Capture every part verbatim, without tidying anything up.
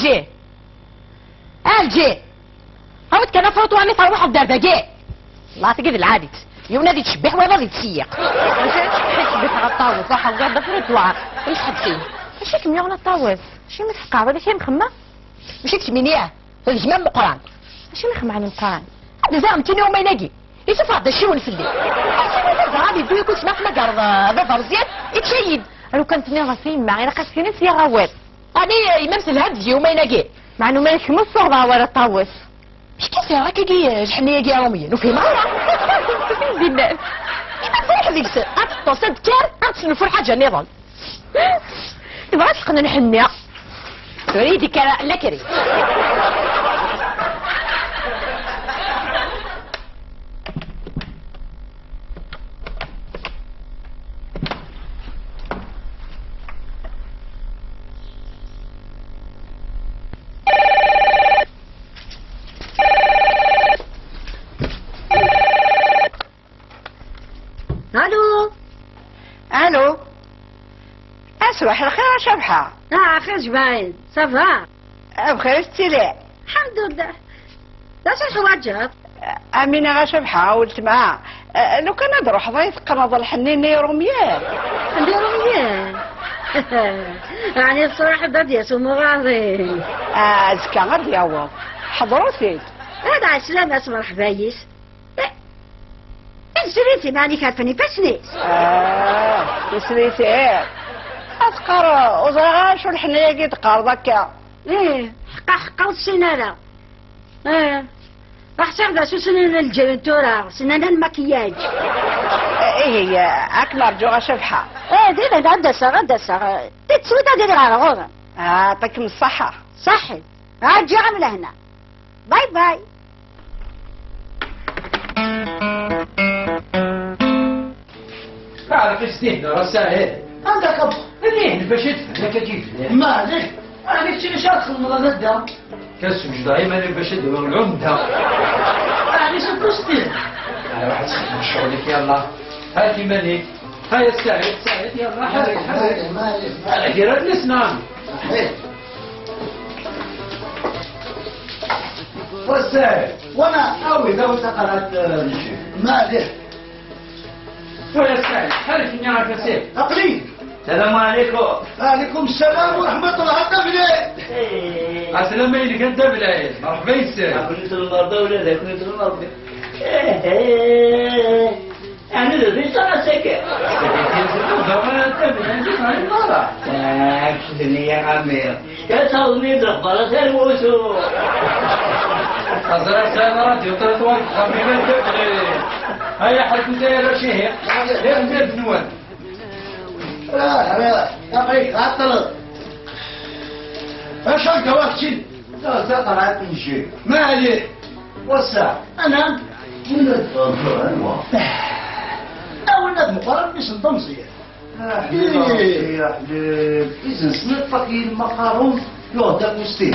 Ǧi. Alǧi. Awi-d kan afruṭu armi terwiḥeḍ-d ar dagi. La tagi d lɛadit. Yiwen ad yettcebbiḥ, wayeḍ ad yettseyyiq. Acu ad tcebbiḥ, cebbiḥ ɣer ṭṭawes, ruḥ awi-d afruṭu. Ur nḥebbes-iyi. Acu i kem-yuɣen a ṭṭawes? Acimi tfeqɛeḍ? Ala kra i m-xemmeɣ? Mačči d kemmini ah, d gma n Meqqran. Acimi xemɛen Meqqran? Ad d-aɣ-ttini umayen-agi. Isuffeɣ-d acciwen fell-i. Acimi d azɣal yeddu yakk usma tmagareḍ, eh, baba Meẓyan, ičča-yi-d. Lukan tenniḍ-as i yemma, ilaq ad s-tiniḍ s yaɣ awal. Ɛni yemma-m telha-d deg-i umayen-agi? Meɛna umayen kemm ur tsuɣeḍ ara awal a ṭṭawes. Acu k-iseɣ akkagi lḥenni-agi a Rumyen? Ur fhimeɣ ara. Dinna. Ima tserreḥ deg-s, ad teṭṭes, ad d-kker, ad tesnulfu lḥaǧa nniḍen. Tebɣa ad teqqen lḥenni. Tura i d-ikker lakri. Allô. Allô. Aswaḥ lxir a Cabḥa. Ah, axir Jbaɛid, ça va? Bxir i tettili? Lḥemdullah. D acu teḥwaǧeḍ? Amina a Cabḥa, a weltma, eh, lukan ad d-truḥeḍ ad yi-teqqneḍ lḥenni-nni i Rumyen. Anda i Rumyen? Ɛni tesruḥeḍ ad d-yas umuɣ-im? Ah, azekka ad d-yaweḍ. Ḥḍru-t-id. Ad ɛeslama-s, mṛeḥba yis. Eh, tislit-im, ɛni kerfen ifassen-is? Ah, tislit-im. Ad teqqar, ur ẓriɣ ara acu lḥenni-agi d-teqqareḍ akka. Ih, ḥeqqa, ḥeqqa, ur tessin ara. Ih, ḥṣiɣ d asusni n lǧirin tura, snan lmakiyaj. Ihi, ad kem-rǧuɣ a Cabḥa. Ih, dinna, ad d-aseɣ, ad d-aseɣ. Di teswiɛt ad iliɣ ɣer ɣur-m. Ah, yeɛṭikem ṣṣeḥḥa. Ṣaḥḥit. Ɛad ǧǧiɣ-am lehna. Bye bye. Aɛreq-is dihin, a Saɛid. Anda-k a Bux? Dihin, bac ad d-tefhem akka ǧid-nni. Maɛlic, ɛni keččini acu ara txedmeḍ a dadda? Kan sewjdeɣ iman-iw bac ad d-awiɣ lɛumda. Ɛni s apusti? Ara ruḥ ad txedmeḍ ccɣel-ik, yalla. Ḥerrek iman-ik. Aya Saɛid, Saɛid, yalla, ḥerrek, ḥerrek. Maɛlic, maɛlic, maɛlic. Ger adlis, neɣ? Saḥit. Wa Saɛid, wana awi-d, awi-d taqerɛet, eh, n ccif. Maɛlic. Wa ya Saɛid, ḥerrek-nni ɣef asif. Aql-i. Salam ɛlikum. Ɛlikum salam wa raḥmatullah, a Dda Belɛid. Eh. Ɛeslama-inek a Dda Belɛid, merḥba yes-k. Ad ken-isellem Rebbi, ula d ad ken-isellem Rebbi. Eh, eh. Ɛni d bbiṣ ara s-akka? Ur d-ttawi ara tabelɛint ur teɛlim ara. Ah, kečč d nniya a mmi. Ad taweḍ-iyi-d lexbar-a s arwusu. Teẓriḍ sɛiɣ ṛadyu triṭwar deg uxxam-im a tabelɛint. Aya ḥerkut ay arrac ihi. D amzad-nwen. Raḥ, raḥ, aql-ik tɛeṭṭleḍ. Acu akka wakečči? Taɣ-, taɣerɛet n jjib. Maɛlic. Wass-a, anam? Winna d-tɣemreḍ, anwa? A winna d Meqqran, mmi-s n Temẓi. Aḥlil, ih. Aḥlil. Izen sniṭ fak yilma Qarun, yuɣ-d Agustin.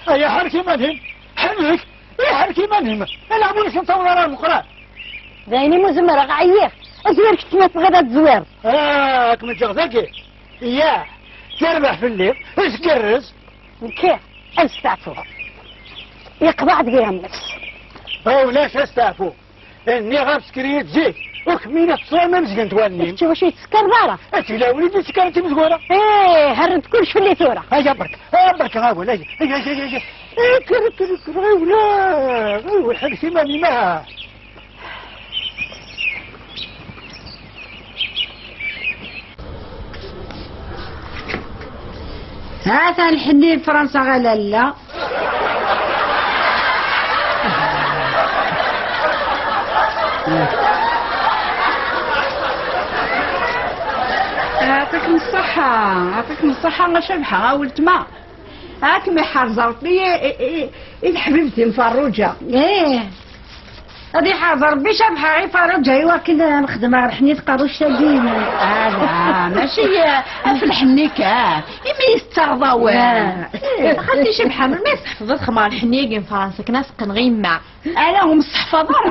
Ay, ḥerrek iman-im, ḥerrek, ih, ḥerrek iman-im. Ala, ur k-ntaweḍ ara Meqqran. D ayen imi ur zemreɣ, ɛyiɣ. Azwir kečč ma tebɣiḍ ad tezwireḍ. Ah, ad kem-ǧǧeɣ dagi. Yah, terbeḥ fell-i, tgerrez. Nekki, ad steɛfuɣ. Yeqḍeɛ-d biha nnefs. Ulac asteɛfu. Nniɣ-am ssker-iyi-d zik. Ur kem-iniɣ teswam amezgent wallen-im. Kečč wacu yettsekkareḍ ara? Ad tilawin i d-yettekkaren timezwura. Eh, herr-d kullec fell-i tura. Aya berk, aya berk, awal, aya, aya, aya, aya. Ekker, ekker, ekker, ɣiwel, ɣiwel, ḥerrek iman-im, ah. Ha-t-a lḥenni n Fransa ɣer lalla. Yeɛṭikem ṣṣeḥḥa, yeɛṭikem ṣṣeḥḥa a Cabḥa, a weltma. Ad kem-iḥrez Ṛebbi i, i, i, i teḥbibt-im Ferruǧa. Ih. Ad iḥrez Ṛebbi Cabḥa i Ferruǧa i wakken ad nexdem ɣer ḥni tqerruct-agi-inu. Ala, mačči, eh, af lḥenni kan. Imi yettaɣeḍ awal. Ah. Eh, xalti Cabḥa, melmi i tḥefḍeḍ xemɣer lḥenni-agi n Fransa akken ad s-qqneɣ i yemma? Ala, ur mseḥfaḍ ara.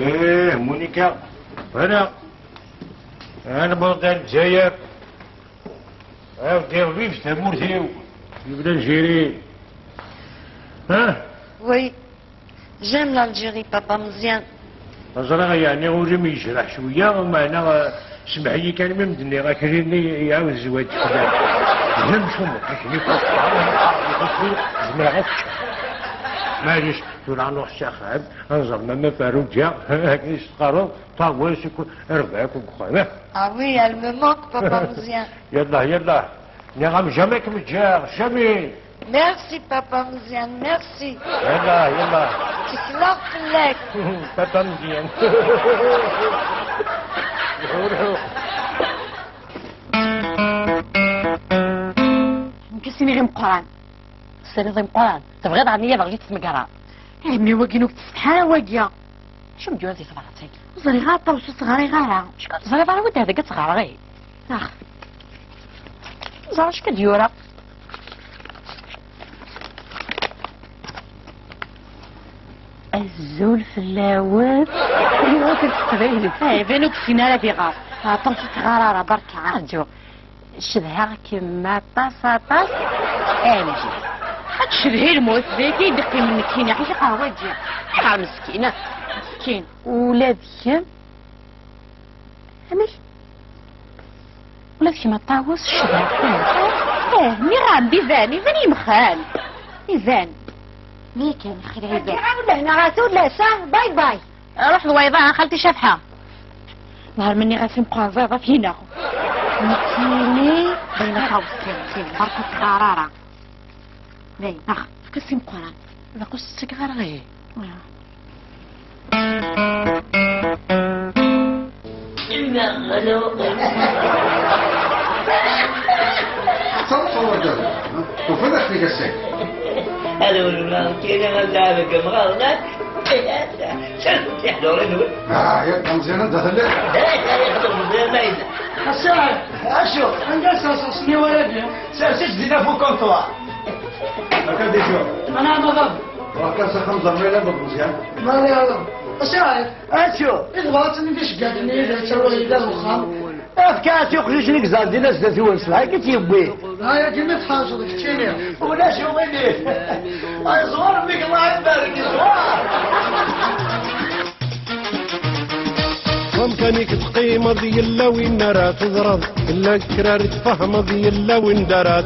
Eh, Monica, voilà. Newweḍ-d ar Lezzayer. Ad d-iɣbib tamurt-iw. Vive l'Algérie. Hein? Oui. J'aime l'Algérie, papa Meẓyan. Ẓriɣ yeɛni ul-im yejreḥ cwiya, meɛna, eh, Semmeḥ-iyi kan mi m-d-nniɣ akrin-nni iɛawed zzwaǧ fell-am. Yemcum uqcic-nni, zemreɣ ad t-ččeɣ. Maɛlic, tura ad nruḥ s axxam, ad nẓer Mama Farruǧa, akken i s-teqqareḍ, ṭawes akk, rbeɛ akk deg uxxam, ah. Ah oui, elle me manque, papa Meẓyan. Yallah, yallah. Nniɣ-am jamais kem-ǧǧiɣ, jamais. Merci, papa Meẓyan, merci. Yallah, yallah. Teslaɣ fell-ak. Papa Meẓyan. Lḥu, lḥu. Nekk i s-iniɣ i Meqqran. Tesliḍ i Meqqran? Tebɣiḍ ɛni ad aɣ-ǧǧeḍ tmegraḍ? Eh, mi wagi ur k-tsetḥa ara wagi. Acu m-d-yuran di tebrat-agi? Ur ẓriɣ ara, ṭawes ur tt-ɣriɣ ara. Acku ur teẓriḍ ara wi d-hegga ad tt-ɣreɣ, ihi. Ax. Ẓer acu k-d-yura. Azul fell-awen. Yiwet n teqbaylit. Eh, iban ur yessin ara ad iɣer. Aṭas ur teɣɣar ara, berka. Rǧu. Cedhaɣ-kem aṭas, aṭas. Angie. Ad tcedhi lmut, d ayagi i d-iqqimen nekkini, ḥaca qahwa ǧǧiɣ. Ayɣer meskin? Meskin. Ula d kemm? Amek? Ula d kemm a Ṭawes, cedhaɣ-kem. Eh, nniɣ-am-d iban, iban yemxal. Iban. Mi kan, xir iban. Ula hna ɣer tullas, ah, bye bye. Ruḥ d wayeḍ, ah, xalti Cabḥa. Nehar menni ɣef imqerẓiḍ, af yinaɣ. Nekkini, bayen a Ṭawes, kan, kan, berka ur teɣɣar ara. Dayen, ax, efk-as i Meqqran. D aqus tteg ɣer ɣi. Ad taweḍ ɣer urgaz. Tufiḍ ixef-ik ass-a. Ad wen-nɣer kra ad dɛa deg umɣar, la? Tiḥdurin-nwen. Ah, ya, d ameẓyan anda telliḍ? Da, da, yexdem Meẓyan ma yella. Acu? Anda-tt rṣaṣ-nni wara-d? Sers-itt dinna ɣef ukunṭwar. Akka d-iǧu. Anɛam a baba. Ruḥ kan s axxam ẓer ma yella bab Meẓyan. Mani a baba. Acu? Acu? I tebɣa ad tini d iceggaden-nni i d-yettawi yella deg uxxam? Efk-as i uqcic-nni i yeẓẓan dinna sdat-wen, ṣṣbeḥ-agi i tt-yewwi. Ayagi mi tḥerceḍ keččini. Ulac uɣilif. Ay ẓwer mmi-k, Allah ibarek, ẓwer. Wamkan-ik teqqimeḍ yella win ara teẓreḍ, yella kra ara tfehmeḍ yella win ara